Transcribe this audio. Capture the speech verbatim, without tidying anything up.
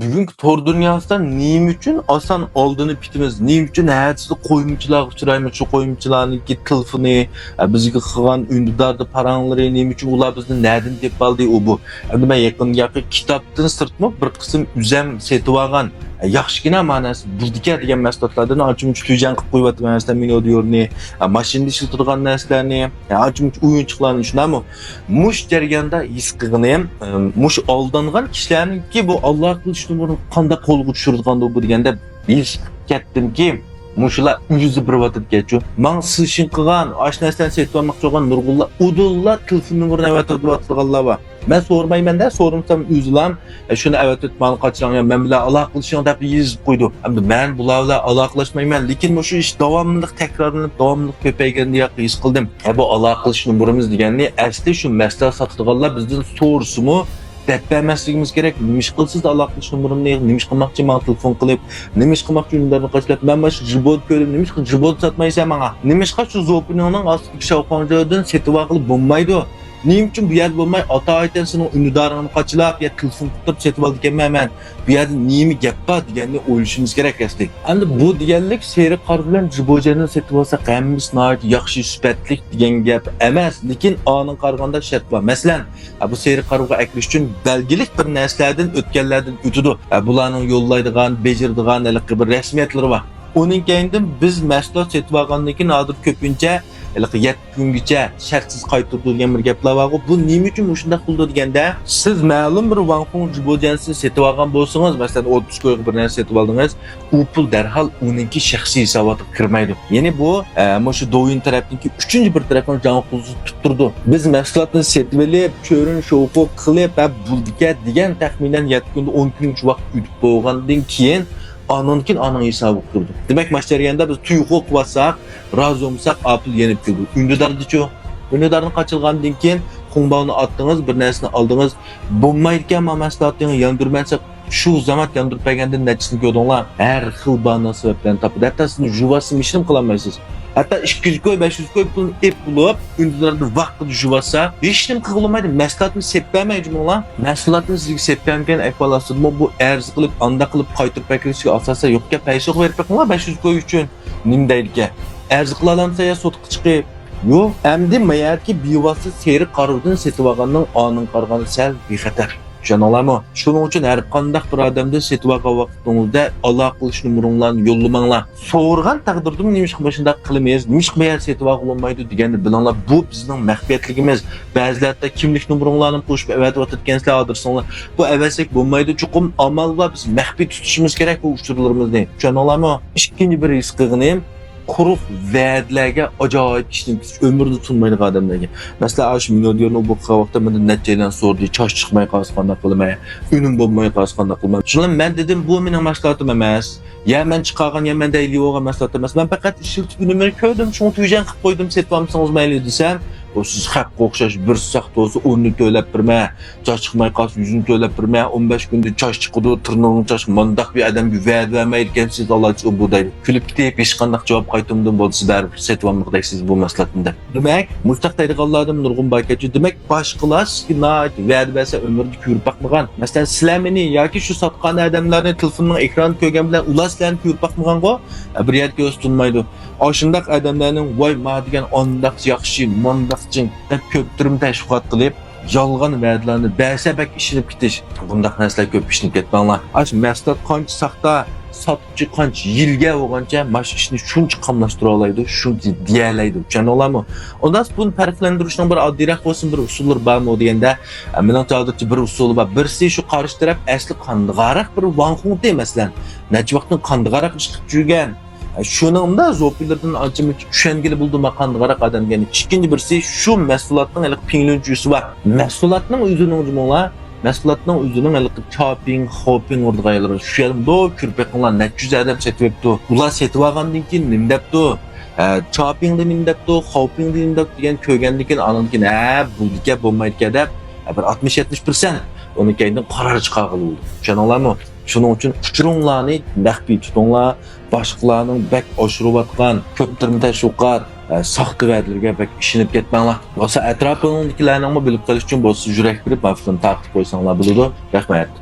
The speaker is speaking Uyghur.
بۈگۈنكى تور دۇنياسىدا نېمە ئۈچۈن ئاسان ئالدىنىپ كېتىمىز؟ نېمە ئۈچۈن ھەتىسى قويمىچىلارغا ئۇچرايمىز؟ شۇ قويمىچىلارنىڭكى تېلېفونى، ئە، بىزگە قىلغان ئۈندىداردا پاراڭلىرى، نېمە ئۈچۈن ئۇلار بىزنى نەدىن تېپىپ ئالدى؟ ئۇ بۇ. ئەمدى مەن يېقىندا ياقى كىتابتىن سىرتمۇ بىر قىسىم ئۈزۈم سېتىۋالغان، ئە، ياخشىكىنە مانا بۇردىكەن دېگەن مەھسۇلاتلاردىن ئانچە مۇنچە تۈيجەڭ قىلىپ قويۇۋاتىمەن. مەسىلەن، مىنودىيورنى، ئە، ماشىنىدا ئىشلىتىدىغان نەرسىلەرنى، ئە، ئانچە مۇنچە ئويۇنچۇقلارنى، شۇنداقمۇ؟ مۇشۇ جەرياندا ھېس قىلغىنىم، ئە، مۇشۇ ئالدانغان كىشىلەرنىڭكى بۇ ئالاقە قىلىش نومۇرىنى قانداق قولغا چۈشۈرىدىغاندۇ بۇ دېگەندە، ھېس قىلىپ كەتتىمكى، مۇشۇلار ئۆزى بېرىۋاتىدىكەنچۇ. ماڭا سىشىن قىلغان، ئاشۇ نەرسىلەرنى سېتىۋالماقچى بولغان نۇرغۇنلار ئۇدۇللا تېلېفون نومۇرىنى ئەۋەتىۋاتىدىغانلار بار. مەن سورىمايمەن-دە، سورىمىسام ئۆزىلام، ئە، شۇنى ئەۋەتىۋېتىپ، مانا قاچىلاڭ يا مەن بىلەن ئالاقىلىشىڭ دەپ يېزىپ قويىدۇ. ئەمدى مەن بۇلار بىلەن ئالاقىلاشمايمەن، لېكىن مۇشۇ ئىش داۋاملىق تەكرارلىنىپ، داۋاملىق كۆپەيگەندەك ھېس قىلدىم. ھە، بۇ ئالاقىلىشىش نومۇرىمىز دېگەننى ئەسلى شۇ مەھسۇلات ساتىدىغانلار بىزدىن سورىسىمۇ، دەپ بەرمەسلىكىمىز كېرەك. نېمىشقا سىز ئالاقىلىشىش نومۇرۇمنى، نېمىشقا قىلماقچى ماڭا تېلېفون قىلىپ، نېمىشقا قىلماقچى ئۈندىدارنى قاچىلاپ، مەن مانا شۇ جىبودا كۆردۈم، نېمىشقا جىبودا ساتمايسەن ماڭا؟ نېمىشقا شۇ زوپىنىڭنىڭ ئاستىدىكى شاۋخۇاڭجيېدىن سېتىۋالغىلى بولمايدۇ؟ نېمە ئۈچۈن بۇ يەردە بولماي، ئاتايىتەن سېنىڭ ئۈندىدارىڭنى قاچىلاپ يا تېلېفون قىلىپ سېتىۋالىدىكەنمەن مەن؟ بۇ يەردە نېمە گەپ بار دېگەننى ئويلىشىمىز كېرەك ئەسلى. ئەمدى بۇ دېگەنلىك سېرىق قارا بىلەن جىبوجيەننى سېتىۋالساق ھەممىسى ناھايىتى ياخشى، سۈپەتلىك دېگەن گەپ ئەمەس، لېكىن ئانىڭ قارىغاندا شەرت بار. مەسىلەن، بۇ سېرىق قارىغا ئەكىرىش ئۈچۈن بەلگىلىك بىر نەرسىلەردىن، ئۆتكەللەردىن ئۆتىدۇ. بۇلارنىڭ يوللايدىغان، بېجىرىدىغان ھېلىقى بىر رەسمىيەتلىرى بار. ئۇنىڭ كەينىدىن بىز مەھسۇلات سېتىۋالغاندىن كېيىن ھازىر كۆپىنچە ھېلىقى يەتتە كۈنگىچە شەرتسىز قايتۇرىدۇ دېگەن بىر گەپلەر بارغۇ، بۇ نېمە ئۈچۈن مۇشۇنداق قىلىدۇ دېگەندە، سىز مەلۇم بىر ۋاڭخۇڭ جىبوجيەنسىنى سېتىۋالغان بولسىڭىز، مەسىلەن، ئوتتۇز كويغا بىر نەرسە سېتىۋالدىڭىز، ئۇ پۇل دەرھال ئۇنىڭكى شەخسىي ھېساباتىغا كىرمەيدۇ. يەنى بۇ، ئە، مۇشۇ دوۋيىن تەرەپنىڭكى ئۈچىنچى بىر تەرەپنىڭ جانغا قۇلىسى تۇتتۇرىدۇ. بىز مەھسۇلاتنى سېتىۋېلىپ، چۆرۈن شوۋقۇ قىلىپ، ھە، بولدىكەن دېگەن تەخمىنەن يەتتە كۈندە، ئون كۈنگىچە ۋاقىت ئۆتۈپ بولغاندىن كېيىن، ئانىڭدىن كېيىن ئانىڭ ھېسابىغا كىرىدۇ. دېمەك، مانا شۇ جەرياندا بىز تۇيۇقۇ قىلىۋاتساق، رازى بولمىساق، ئاپىل يېنىپ كېلىدۇ. ئۈندىداردا-چۇ؟ ئۈندىدارنى قاچىلىغاندىن كېيىن خۇڭباۋنى ئاتتىڭىز، بىر نەرسىنى ئالدىڭىز، بولمايدىكەن، ما مەھسۇلاتىڭنى ياندۇرىمەن دېسە، شۇ زامات ياندۇرۇپ بەرگەندىن نەچچىسىنى كۆردۈڭلار؟ ھەر خىل باھانە سەۋەبلەرنى تاپىدۇ. ھەتتا سىزنى يۇۋاتسىمۇ ھېچنېمە قىلالمايسىز. ھەتتا ئىككى يۈز كوي، بەش يۈز كوي پۇلنى ئېلىپ بولۇپ، ئۈندىداردا ۋاقتىدا يۇۋاتسا، ھېچنېمە قىلغىلى بولمايدۇ. مەھسۇلاتنى سېتىپ بەرمەي جۇمۇڭلار. مەھسۇلاتنى سىزگە سېتىپ بەرمىگەن ئەھۋال ئاستىدىمۇ بۇ ئەرز قىلىپ، ئانداق قىلىپ قايتۇرۇپ ئەكىلىشكە ئاساسەن يوقكەن. پەيسىغا بېرىپ بېقىڭلار، بەش يۈز كوي ئۈچۈن نېمە دەيدىكەن؟ ئەرز قىلالامسەن يا سوتقا چىقىپ؟ يوق. ئەمدى ما يەردىكى بىۋاسىتە سېرىق قارىغۇدىن سېتىۋالغاننىڭ ئانىڭ قارىغاندا سەل بىخەتەر. چۈشەندىڭلارمۇ؟ شۇنىڭ ئۈچۈن ھەر قانداق بىر ئادەمدىن سېتىۋالغان ۋاقتىڭىزدا ئالاقىلىشىش نومۇرۇڭلارنى يوللىماڭلار. سورىغان تەقدىردىمۇ نېمىشقا مۇشۇنداق قىلىمىز، نېمىشقا بۇ يەردە سېتىۋالغىلى بولمايدۇ دېگەننى بىلىڭلار، بۇ بىزنىڭ مەخپىيەتلىكىمىز. بەزىلەردە كىملىك نومۇرۇڭلارنى قوشۇپ ئەۋەتىۋاتىدىكەنسىلەر، ئادرېسىڭلار. بۇ ئەۋەتسەك بولمايدۇ، چوقۇم ئامال بار، بىز مەخپىي تۇتۇشىمىز كېرەك بۇ ئۇچۇرلىرىمىزنى. چۈشەندىڭلارمۇ؟ ئىككىنچى بىر ھېس قىلغىنىم، قۇرۇق ۋەدىلەرگە ئاجايىپ ئىشىنىپ كېتىش، ئۆمرىدە تونۇمايدىغان ئادەملەرگە. مەسىلەن، ئاشۇ مىنودىيورنى ئوبۇر قىلغان ۋاقىتتا مېنى نەچچەيلەن سورىدى، چاچ چىقماي قالسا قانداق قىلىمەن، ئۈنۈم بولماي قالسا قانداق قىلىمەن. شۇڭا مەن دېدىم، بۇ مېنىڭ مەھسۇلاتىم ئەمەس. يا مەن چىقارغان، يا مەن دەيلى بولغان مەھسۇلات ئەمەس. مەن پەقەت ئىشلىتىش ئۈنۈمىنى كۆردۈم، شۇڭا تۈيجەڭ قىلىپ قويدۇم، سېتىۋالمىسىڭىز مەيلى دېسەم، ئۇ سىز خەققە ئوخشاش، بىر ساختا بولسا ئوننى تۆلەپ بېرىمەن، چاچ چىقماي قالسا يۈزنى تۆلەپ بېرىمەن، ئون بەش كۈندە چاچ چىقىدۇ، تىرنىقىڭ چاچ، مانداق بىر ئادەمگە ۋەدە بەرمەيدىكەنسىز، ئاللاچۇ بۇ دەيدۇ. كۈلۈپ كېتىپ، ھېچقانداق جاۋاب قايتۇرمىدىم، بولدى سىز بەرىبىر سېتىۋالمىغۇدەكسىز بۇ مەھسۇلاتنى دەپ. دېمەك، مۇشۇنداق دەيدىغانلاردىن نۇرغۇن باركەنچۇ. دېمەك، باشقىلار سىزگە ناھايىتى ۋەدە بەرسە، ئۆمرىدە كۆرۈپ باقمىغان. مەسىلەن، سىلەر مېنى ياكى شۇ ساتقان ئادەملەرنى تېلېفوننىڭ ئېكرانىدا كۆرگەن بىلەن ئۇلار سىلەرنى كۆرۈپ باقمىغانغۇ؟ بىر يەردە كۆرسە تونۇمايدۇ. ئاشۇنداق ئادەملەرنىڭ ۋاي ما دېگەن ئانداق ياخشى، مانداق جىڭ دەپ كۆپتۈرمە تەشۋىقات قىلىپ، يالغان ۋەدىلەرنى بەرسە بەك ئىشىنىپ كېتىش. بۇنداق نەرسىلەر كۆپ ئىشىنىپ كەتمەڭلار. ئاشۇ مەھسۇلات قانچە ساختا، ساتقۇچى قانچە ھىيلىگەر بولغانچە مانا شۇ ئىشنى شۇنچە قاملاشتۇرالايدۇ، شۇنچە دېيەلەيدۇ. چۈشەندىڭلارمۇ؟ ئۇنداق بۇنى پەرقلەندۈرۈشنىڭ بىر ئاددىيراق بولسۇن بىر ئۇسۇللىرى بارمۇ دېگەندە، مېنىڭچە ھازىرچە بىر ئۇسۇلى بار. بىرسى شۇ قارشى تەرەپ ئەسلى قاندىغاراق بىر ۋاڭخۇڭتى مەسىلەن. نەچچە ۋاقىتتىن قاندىغاراق ئىش قىلىپ يۈرگەن. شۇنىڭدا زوپىلىرىدىن ئانچە مۇنچە چۈشەنگىلى بولىدۇ، ما قاندىغاراق ئادەم دېگەن. ئىككىنچى بىرسى شۇ مەھسۇلاتنىڭ ھېلىقى پىڭلۈنچۈسى بار. مەھسۇلاتنىڭ ئۆزىنىڭ جۇمۇڭلار، مەھسۇلاتنىڭ ئۆزىنىڭ ھېلىقى چاپىڭ، خاۋپىڭ ئۇرىدىغان يەرلىرى. شۇ يەرنى مۇنداق كۆرۈپ بېقىڭلار، نەچچە يۈز ئادەم سېتىۋېپتۇ. ئۇلار سېتىۋالغاندىن كېيىن نېمە دەپتۇ؟ ھە، چاپىڭدا نېمە دەپتۇ، خاۋپىڭدا نېمە دەپتۇ دېگەن كۆرگەندىن كېيىن، ئانىڭدىن كېيىن، ھە، بولىدىكەن، بولمايدىكەن دەپ، ھە، بىر ئاتمىش يەتمىش پىرسەنت ئۇنىڭ كەينىدىن قارار چىقارغىلى بولىدۇ. چۈشەندىڭلارمۇ؟ شۇنىڭ ئۈچۈن ئۇچۇرۇڭلارنى مەخپىي تۇتۇڭلار. باشقىلارنىڭ بەك ئاشۇرۇۋاتقان كۆپتۈرمە تەشۋىقات، ئە، ساختا ۋەدىلىرىگە بەك ئىشىنىپ كەتمەڭلار. بولسا ئەتراپىڭدىكىلەرنىڭمۇ بىلىپ قېلىشى ئۈچۈن بولسا يۈرەك بېرىپ مانا شۇنى تارقىتىپ قويساڭلار بولىدۇ. رەھمەت.